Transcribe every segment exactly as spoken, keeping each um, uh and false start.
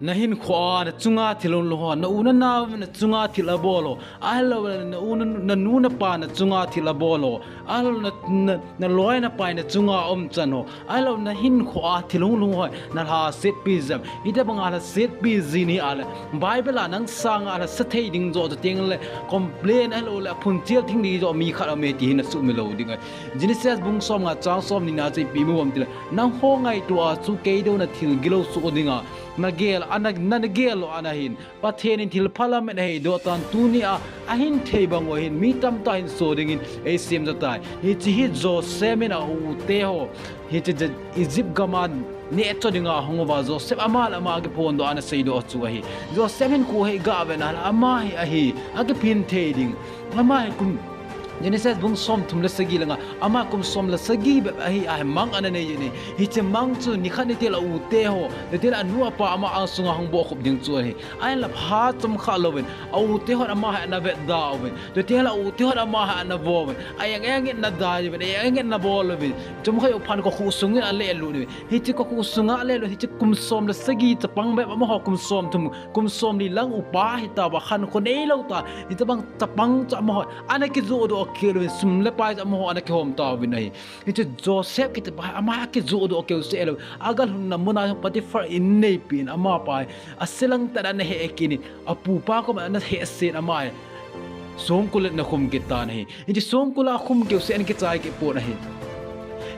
Na hinkhoa na chunga thil hung lhung ho, na u na nao na chunga thil abol ho, ahilou le na u na, na nu na pa na chunga thil abol ho, ahilou le na, na, na loi na pai na chunga um chan ho, ahilou le na hinkhoa thil hung lhung ho, na lhasetpi jam. Hitabanga lhasetpi ji ni ahile, Bible a nang sanga lhasethei ding jo, chuteng le complain ahilou le aphunchel thing ding jo mi khat aume ti hi na sumil lou ding ahi. Genesis bung somnga chang somni na chu ipi mu ham tile, nangho ngaito a chu kei deuna thil gilou soh dinga nagel, ana, na, nagel lou ana hin, Pathen in thilpha lamen aheidoh tan, tunia ahin thei bang u hin mi tamtah hin so dingin eisem jo tai. Hiche hi Joseph in a u te ho, hiche Je-, Egypt gam a nehcho dinga ahung uva Joseph ama le ama akiphondoh ana seidoh chu ahi. Joseph hinkho hi gavena le ama hi ahi, akiphin thei ding. Ama hi kum, Genesis bung somthum le sagi langa, ama kum som le sagi bep ahi, ahi mang ana nei in ahi. Hiche mang chu nikhat nitile a u te ho, nitile anu apa ama angsunga hung bohkhup ding chu ahi. Ahinla phat chomkhat louvin, a u te hon ama hi ana vetda uvin, chuteng le a u te hon ama hi ana vo uvin, a eng eng in ana dai uvin, a eng eng in ana bol uvin, chomkhat jou phat kokhuh sungin alelut uvin. Hiche kokhuh sunga alelut, hiche kum som le sagi chapang bep amaho kum somthum, kum somli lang upa hitauva khankho neilou ta, hitabang chapang chu amaho ana kijohdoh kei uvin, sum le pai chu amaho ana kihom tauvin ahi. Hiche Joseph kitipa hi ama akijohdoh kei u seh lou, agalhunna muna Potiphar inneipi in amapa hi aselang tah in ana heh kit in, apupa koma ana hehsen ama hi songkul a ana khum kit tan ahi. Hiche songkul a akhum kei u seh ana kichai kit pon ahi.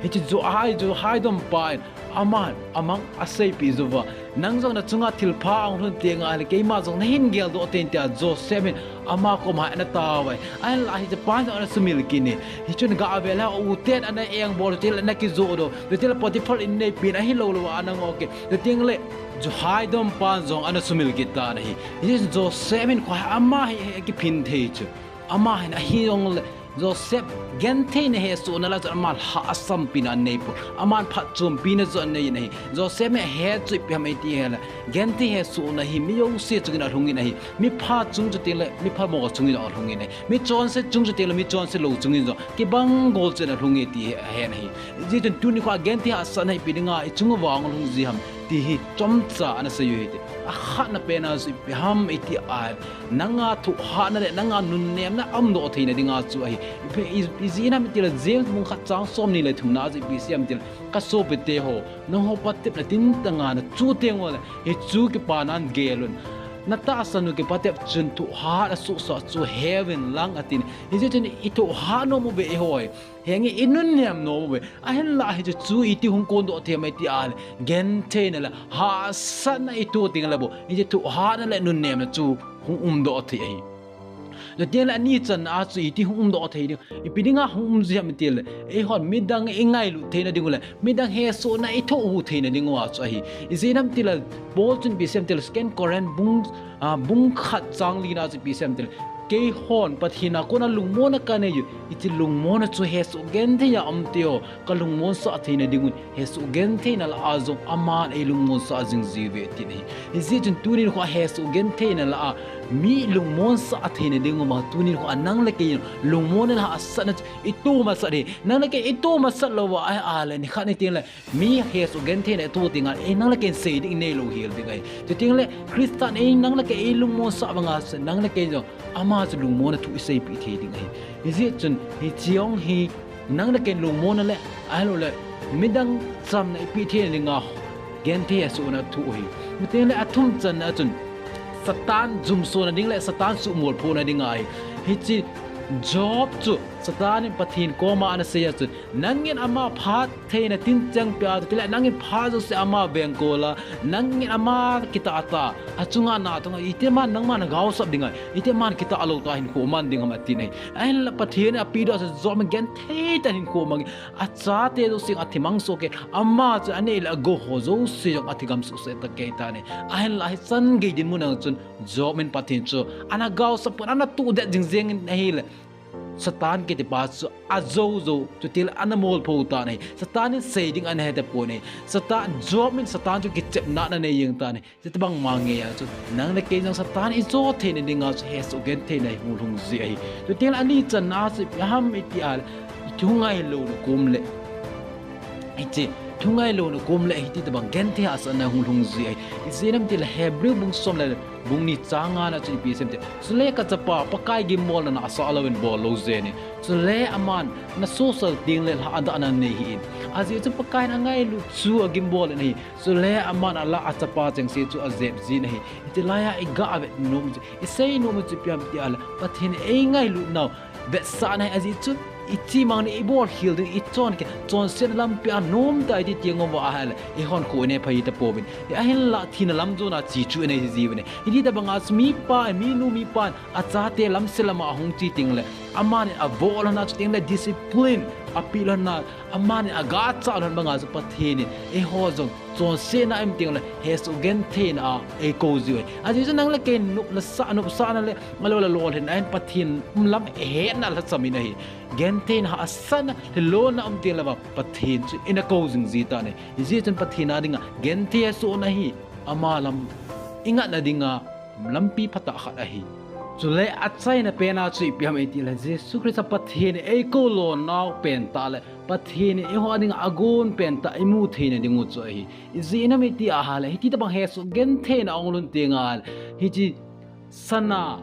Hiche Jo-, hai, Jo-, haidom pa in aman amang aseipeh jouva, nang jong na chunga thilpha ahung lhun tengle keima jong nahin geldoh thei in tia Joseph in ama koma ana taovin. Ahinla hiche pa jong ana sumil kit in, hichun gavele a u ten ana engbol, chuteng le ana kijohdoh, chuteng le Potiphar inneipi in ahilou lou a ana ngoh kit, chuteng le Jo-, haidom pan jong ana sumil kit tan ahi. Hichun Joseph hinkho hi ama hi, hi akiphin thei chu. Ama hin ahi jongle Joseph gentheina hesohna lah chun ama lhahsampi in anei pon. Aman phatchompina chu anei in ahi. Joseph hi ahet chu ipi ham iti hile, genthei hesohna hi mi jouse chungin alhungin ahi. Mipha chung chuteng le mipha mo chungin alhungin ahi. Michonse chung chuteng le michonse lou chungin jong kibang gol chun alhunge ti hi ahen ahi. Hijeh chun tuni khoa genthei hahsatna ipi dinga ichung uva ahung lhung ji ham ti hi chomcha ana seiyu hite. Akhatna pena chu ipi ham iti a, nanga thohhatna le nanga nunnemna aumdoh theina dinga chu ahi. Ipi, i, ijeh inem itile James bung khat chang somni le thumna a chu ipi asei em itile, kasopite ho, nangho patepna tintanga nachu tengle hichu kipana in gelun. Natahsan u kipatep chun thohhat asuhsah chu heuvin lang atin. Hijeh chun ithohhat nom uve eiho hi. Henge inunnem nom uve. Ahinla hiche chu iti hung kondoh thei em iti a le, gentheina le hahsatna itoh tengle bou, hiche thohhatna le nunnemna chu hung umdoh thei ahi. Chuteng le ani channa a chu iti hung umdoh thei ding, ipi dinga hung um ji ham itile, eihon midang ingailut theina dingu le midang hesohna ithoh u theina dingu a chu ahi. Ijeh inem itile Paul chun ipi asei em itile Second Corinth bung, a, bung khat chang lina chu ipi asei em itile, keihon Pathen a kona lungmonna kanei u, hiche lungmonna chu hesoh genthei a um teu, kalungmonsah theina dingun, hesoh gentheina lah a jong aman eilungmonsah jing jiuve atin ahi. Hijeh chun tunin khoa hesoh gentheina lah a mi lungmonsah theina dinguva, tunin khoa nang le kei lungmonna le hahsatna chu itoh masat hi. Nang le kei itoh masat louva ahi a le nikhat ni tengle mi hesoh gentheina itoh tengle, e, nang le kei sei ding inei lou hel ding ahi. Chuteng le Christa in e, nang le kei eilungmonsah banga nang le kei jong ama chu lungmonna thu iseipeh thei ding ahi. Hijeh chun hiche jong hi nang le kei lungmonna le, ahiloule midang chamna ipeh theina dinga genthei hesohna thu ahi. Chuteng le athum channa chun Satan jumsona ding le Satan suhmolphohna dinga ahi. Hiche Job chu Satan in Pathen koma ana sei a chun, nangin ama phat theina tincheng peh a, chutile nangin phat jouse ama vengkol a, nangin ama kitah tah, achunga nathong a, iti man nangman nagaosap ding a, iti man kitah lou tah hinkho man ding ham atin ahi. Ahinla Pathen in apehdoh chu Job in genthei tah in hinkho mang in, achate jouse jong athimang soh kei, ama chu anei le agou ho jouse jong athigam sohsah kei tan ahi. Ahinla hichan gei dinmun a chun Job in Pathen chu ana gaosap pon, ana tohdet jingjeng in ahile, Satan kitipa chu ajou jou, chutile ana molpho tan ahi. Satan in sei ding ana hetapon ahi. Satan, Job in Satan chu kichepna ana nei jeng tan ahi. Chutobang ma ngeiya chu nang le kei jong Satan ijou theina dinga chu hesoh gentheina hi hung lhung ji ahi. Chuteng le ani channa chu ipi ham iti a le, ithungai louna kom le, hiche Lungngailou na kom le hiti tabang genthei hahsatna hung lhung ji ahi. Ijeh inem itile Hebrew bung som le bung ni chang nga na chu ipi asei em itile, chule kachapa Pakai gimbol na asah louvin bol lou jeng in. Chule aman na sosal teng le lha adah na nei hih in. Ajeh chu Pakai in angailut chu agimbol in ahi. Chule aman alah a achapa chengse chu ajep jin ahi. Hiti lai a iga vet nom chu, isei nom chu ipi ham itile, Pathen in eingailut nau vetsahna ahi. Ajeh chu ichi mang ni ibol khel ding, ichon kei, chonsetna lampi a nom tah iti teng uva ahile, ihon khu inei phai tapouvin. Ahinla thina lam jona chi chu inei ji uvin. Hiti tabang a chu mipa, minu mipan achate lamse lama ahung che teng le, aman in avoh lhon a, chuteng le discipline apeh lhon a, aman in aga chah lhon banga chu Pathen in eiho jong chonsetna aum teng le hesoh gentheina a eikou jiu ahi. Ajeh chu nang le kei nopsahna le, alou le lolhinna in Pathen um lam ihetna lhacham in ahi. Gentheina, hahsatna, lhilona um teng le vang Pathen chu ina kou jing ji tan ahi. Hijeh chun Pathen a dinga genthei hesohna hi ama lam ingatna dinga lampi phatah khat ahi. Chule achaina pen a chu ipi ham itile, Jesu Christa Pathen in eikou lonnau pentah le Pathen in eiho a dinga agon pentah imu theina diu chu ahi. Ijeh inem iti ahile, hiti tabang hesoh gentheina ahung lhun teng le, hiche sana,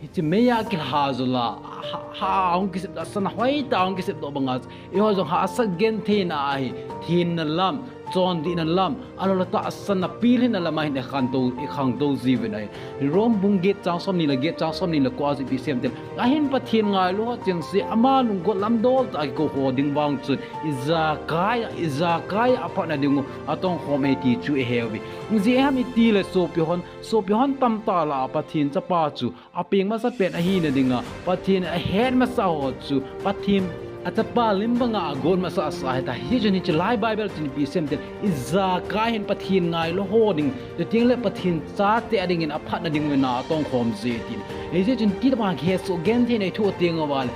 hiche meiya kilha jol a, ha, ha ahung kisepdoh, sana hoitah ahung kisepdoh banga chu eiho jong hahsat gentheina ahi, thenna lam, chondihna lam, alou le tahsanna pilhinna lam a hin ikhangtou, ikhangtou jiuvin ahi. Rome bung get chang somni le get, chang somni le ko a chu ipi asei em itile, ahin Pathen ngailu ho chengse, ama lunggot lamdol tah a kikou ho ding vang chun ijakai a, ijakai a aphatna diu atongkhom e ti chu iheuve. Ijeh ham itile sopi hon, sopi hon tamtah lah a Pathen chapa chu apeng masa pen ahina dinga, Pathen in ahet masa ho chu Pathen achapa lim banga agon masasa ahitai. Hichun hiche lai Bible chun ipi asei em itile, ijakai hin Pathen ngailu ho ding, chuteng le Pathen chate a dingin aphatna diu vin atongkhom ji tin. Hijeh chun hiti tabang hesoh gentheina ithoh teng uva le,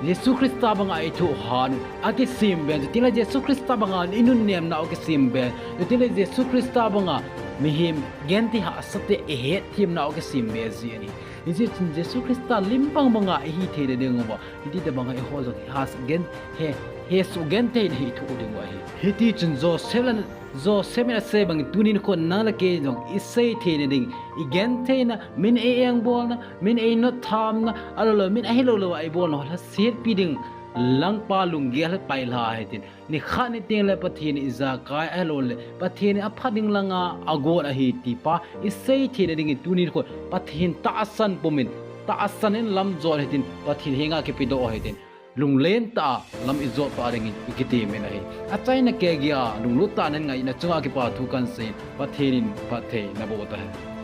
Jesu Christa banga ithoh han u akisem ben, chuteng le Jesu Christa banga inunnemnau akisem ben, chuteng le Jesu Christa banga mihem genthei hahsate ihetthemnau akisem be ji ahi. Hijeh chun Jesu Christa lim bang banga ihi theina diu va, hiti tabanga eiho jong hahsat gen, he, hesoh gentheina hi ithoh diu ahi. Hiti chun Joseph le, Joseph in asei bangin tuni nikho nang le kei jong isei theina ding, igentheina, min ei-engbolna, min einot thamna, alou le min ahilou lou a ibolna ho lhasetpi ding, Lalpa lunggel hi pailha hitin. Nikhat niteng le Pathen in ijakai ahilou le Pathen in apha ding langa agon ahi ti pa isei theina dingin tuni nikho Pathen tahsan pumin, tahsan in lam jon hitin, Pathen henga kipedoh hitin, lunglen tah a lam ijot peh dingin ikitemin ahi. Achaina keiya lunglut tah a nangin ngaina chunga kipa thu kahin seiyin, Pathen in phatthei naboh tahen.